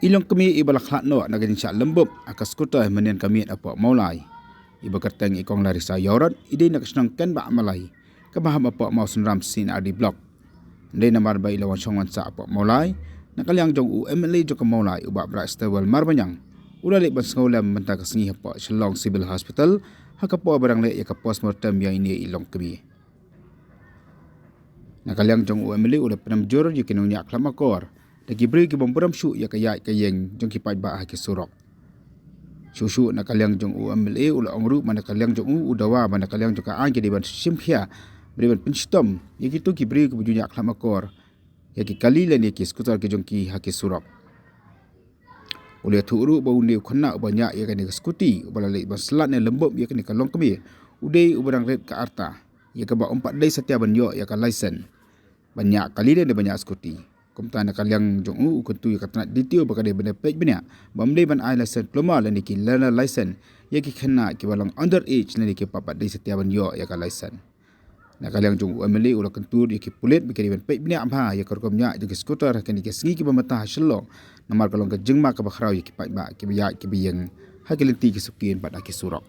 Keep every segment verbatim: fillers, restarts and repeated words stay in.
I longkmie iba la khlad noh na ka jingshah lymbup ha ka skuter mynhynnin ka miet hapoh Mawlai, iba kyrteng i Kong Larissa Ïawrot, i dei na ka shnong Kenbah Malai, kaba hap hapoh Mawsynram C and R D Block. Dei namar ba i la wan shong wan sah hapoh Mawlai, na ka liang jong u M L A jong ka Mawlai, u Bah Brightstarwell Marbaniang, u la leit ban sngewlem mynta ka sngi hapoh Shillong Civil Hospital ha ka por ba dang leh ïa ka postmortem ïa ine i longkmie. Na ka liang jong u M L A u la pynmynjur ïa ki nongñiah khlem akor da ki briew ki bym burom shuh ïa ka ïaid ka ïeng jong ki paidbah ha ki surok. Shuh shuh na ka liang jong u M L A u la ong ruh ba na ka liang jong u u dawa ba na ka liang jong ka aiñ ka dei ban shim khia, ba dei ban pynshitom ïa kito ki briew kiba ju ñiah khlem akor ïa ki kali lane ki skuter ki jong ki ha ki surok. U la ïathuh ruh ba une u khynnah uba ñiah ïa kane ka skuti uba la leit ban slad ne lymbup ïa kane ka longkmie u dei uba dang rit ka rta, ïa kaba um pat dei satia ban ïoh ïa ka license ban ñiah kali lane ban ñiah skuti. Kumta na ka liang jong u u kyntu ïa ka tnat D T O ba ka dei ban peit bniah ba ym dei ban ai license plumber lane ki learner license ïa ki khynnah kiba long under age lane kiba pat dei satia ban ïoh ïa ka license. Na ka liang jong u M L A u la kyntu ïa ki pulit ba ki dei ban peit bniah bha ïa ka rukom ñiah jong ki skuter ha kine ki sngi kiba mynta ha Shillong, namar ka long ka jingma kaba khraw ïa ki paidbah kiba ïaid kiba ïeng ha ki lynti ki shuki bad ha ki surok.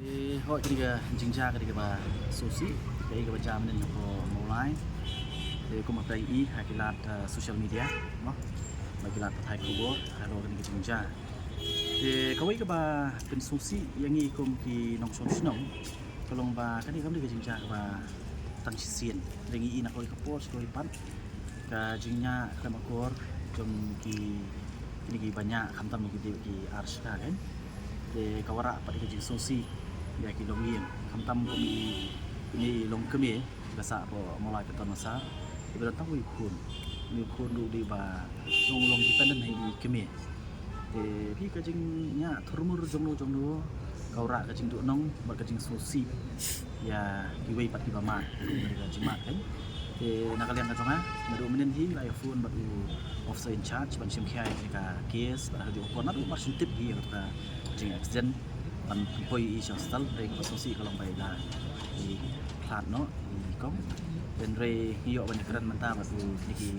Eh, hoi, kane ka jingjia ka dei kaba sngewsih, kaei kaba jia mynhynnin hapoh Mawlai. Eh, kum ba phi i ha ki lad, eh, social media, mo, ba ki lad pathai khubor halor kane ka jingjia. Te kawei kaba pynsngewsih ïa ngi kum ki nongshong shnong ka long ba kane kam dei ka jingjia kaba tang shisien. Te ngi i na kawei ka por sha kawei pat ka jingñiah khlem akor jong ki, kine kiba ñiah khamtam ki dei ki ar shaka kan. Te ka wanrah pat ka jingsngewsih ïa ki longïing khamtam kum i, ine i longkmie ba sah hapoh Mawlai Patton Marsaw, iba don tang uwei u khun. Une u khun ruh u dei ba long, long dependent ha i kmie. Te phi ka jingñiah thurmur jongno jongno ka wanrah ka jingduhnong bad ka jingsngewsih ïa kiwei pat kiba mad, ka jingmad kan. Te na ka liang ka jong nga, naduh mynhynnin hi nga la ïa phone bad u officer in charge ban shim khia ïa ka case bad ha kajuh ka por naduh mar shu tip hi ïa ka jingaccident ban pynpoi ïa i sha hospital. Hynrei kaba sngewsih ka long ba i la i khlad noh i kong. Hynrei ngi ïoh ban ïakren mynta bad u, kine ki,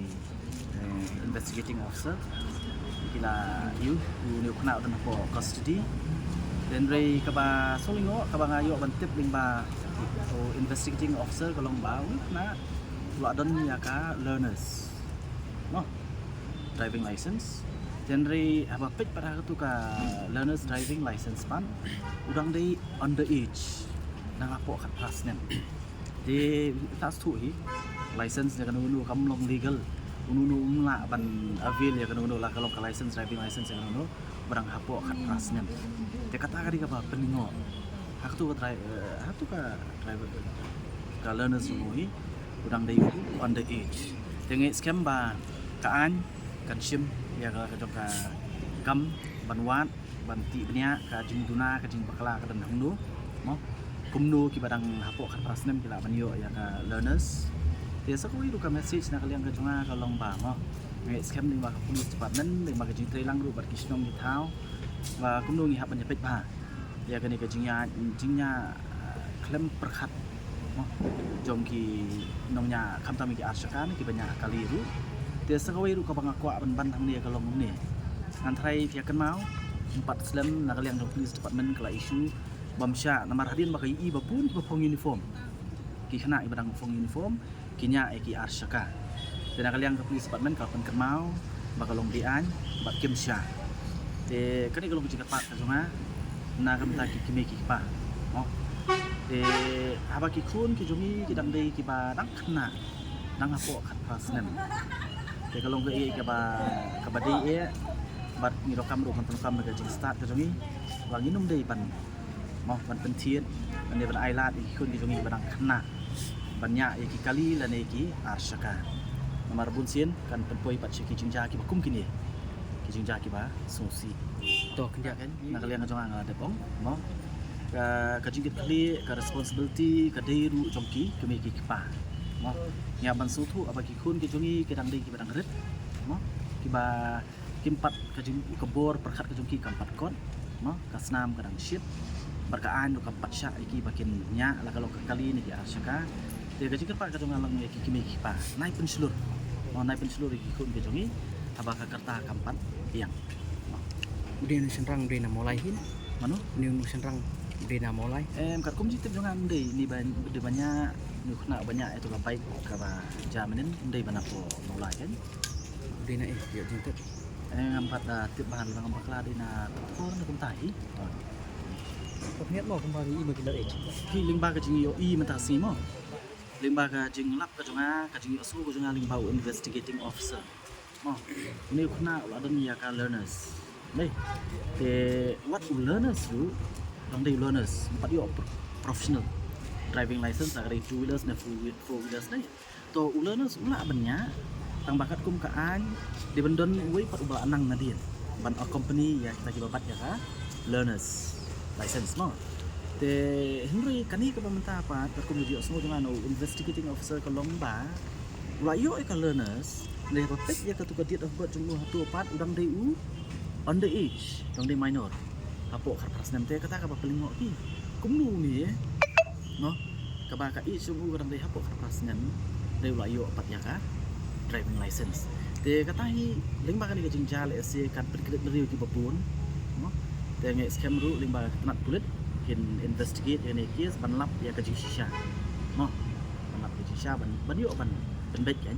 eh, investigating officer, ki la ïoh une u khynnah u don hapoh custody. Hynrei kaba sngewlyngngoh kaba nga ïoh ban tip lyngba u investigating officer ka long ba une u khynnah u la don ïa ka learners, mo, driving license. Hynrei haba peit pat ha katu ka learners driving license pat, u dang dei under age, dang hapoh khatphra snem. Te ta shu hi license jong kano kano kam long legal. Uno uno um lah ban avail ïa kano kano, la ka long ka license, driving license jong kano kano ba dang hapoh khatphra snem. Te kata ka dei kaba pynlyngngoh. Ha katu ka dri-, eh, ha katu ka driver, ka learners jong u hi u dang dei under age. Te ngi skhem ba ka aiñ kan shim ïa ka, ka jong ka kam ban wad, ban tih bniah ka jingduna, ka jingbakla ka don hangno, mo. Kumno kiba dang hapoh khatphra snem ki lah ban ïoh ïa ka learners. Te sa kawei ruh ka message na ka liang ka jong nga ka long ba, mo, ngi skhem lyngba ka police department, lyngba ka jingtreilang ruh bad ki shnong ki thaw, ba kumno ngi hap ban ïapeit bha ïa kane ka jingñiah, jingñiah, ah, khlem pyrkhat, mo, jong ki nongñiah khamtam ki ar shaka ne kiba ñiah kali ruh. Te sa kawei ruh kaba nga kwah ban ban hangne ka long kumne. Ngan tharai phi ïa kynmaw, ym pat slem na ka liang jong police department ka la issue bym shah namar hadien ba ka ïohi ba bun kiba phong uniform, ki khynnah kiba dang phong uniform ki ñiah ïa ki ar shaka. Te na ka liang ka police department ka la pynkynmaw ba ka long beaiñ bad kim shah. Te kane ka long ka jingkyrpad ka jong nga na ka bynta ki kmie ki kpa, mo. Te haba ki khun ki jong ngi ki dang dei kiba dang khynnah, dang hapoh khatphra snem, te ka long kaei kaba, kaba dei eh bad ngi donkam ruh, ngan pyndonkam da ka jingstad ka jong ngi ba ngin ym dei ban, mo, ban pynthied lane ban ailad ïa ki khun ki jong ngi ba dang khynnah ban ñiah ïa ki kali lane ïa ki ar shaka. Namar bun sien kan pynpoi pat sha ki jingjia kiba kum kine, ki jingjia kiba sngewsih. To, khyndiat kan, na ka liang ka jong nga nga la dep ong, mo, ka, ka jingkitkhlieh, ka responsibility ka dei ruh jong ki kmie ki kpa, mo. Ngi hap ban sngewthuh haba ki khun ki jong ngi ki dang dei kiba dang rit, mo, kiba kim pat, ka jing, ka bor pyrkhat ka jong ki kam pat kot, mo, ka snam ka dang shit bad ka aiñ ruh kam pat shah ïa ki ba kin ñiah la ka long ka kali ne ki ar shaka. Te ka jingkyrpad ka jong nga long ïa ki kmie ki kpa, nai pynshlur, Mo, nai pynshlur ïa ki khun ki jong ngi haba ka karta kam pat biang. Une u shynrang u dei na Mawlai hi? Mano? Une u shynrang u dei na Mawlai? Em, katkum jingtip jong nga, ym dei, une ba, une ba ñiah, une u khynnah ba ñiah ïa tu ka bike kaba jia mynnin, ym dei ba na poh Mawlai kan. U dei na ei, ïoh jingtip? Em, ngam pat, ah, tip bha, ngam pat kla dei na por ne kumta hi. Ka pynïap mo kumba ngi i ma ki lyer age. Phi, lyngba ka jingïohi mynta sngi mo. Lyngba ka jinglap ka jong nga, ka jingïohsngew ka jong nga lyngba u investigating officer. Mo, une u khynnah u la don ïa ka learners. Dei. Te wat u learners ruh, dang dei u learners, ym pat ïoh pro-, professional driving license, la ka dei two wheelers ne four wheel-, four wheelers dei. To u learners u lah ban ñiah, tang ba katkum ka aiñ, dei ban don uwei pat uba la nang nadien ban accompany ïa kita kiba bat ïa ka learners license mo. Te hynrei kane kaba mynta pat, katkum ka jingïohsngew jong nga na u investigating officer, ka long ba u la ïoh ïa ka learners, hynrei haba peit ïa katu ka date of birth jong u, hato pat u dang dei u under age, dang dei minor, hapoh khatphra snem. Te kata kaba pynlyngngoh ïa ki, kumno une, no, kaba ka age jong u ka dang dei hapoh khatphra snem, hynrei u la ïoh pat ïa ka driving license. Te kata hi, lyngba kane ka jingjia lehse kan pynkhreh na riew kiba bun, no. Te nga ngeit skhem ruh lyngba ka tnat pulit kin investigate ïa kane ka case ban lap ïa ka jingshisha, no, ban lap ïa ka jingshisha, ban, ban ïoh ban pynbeit kan.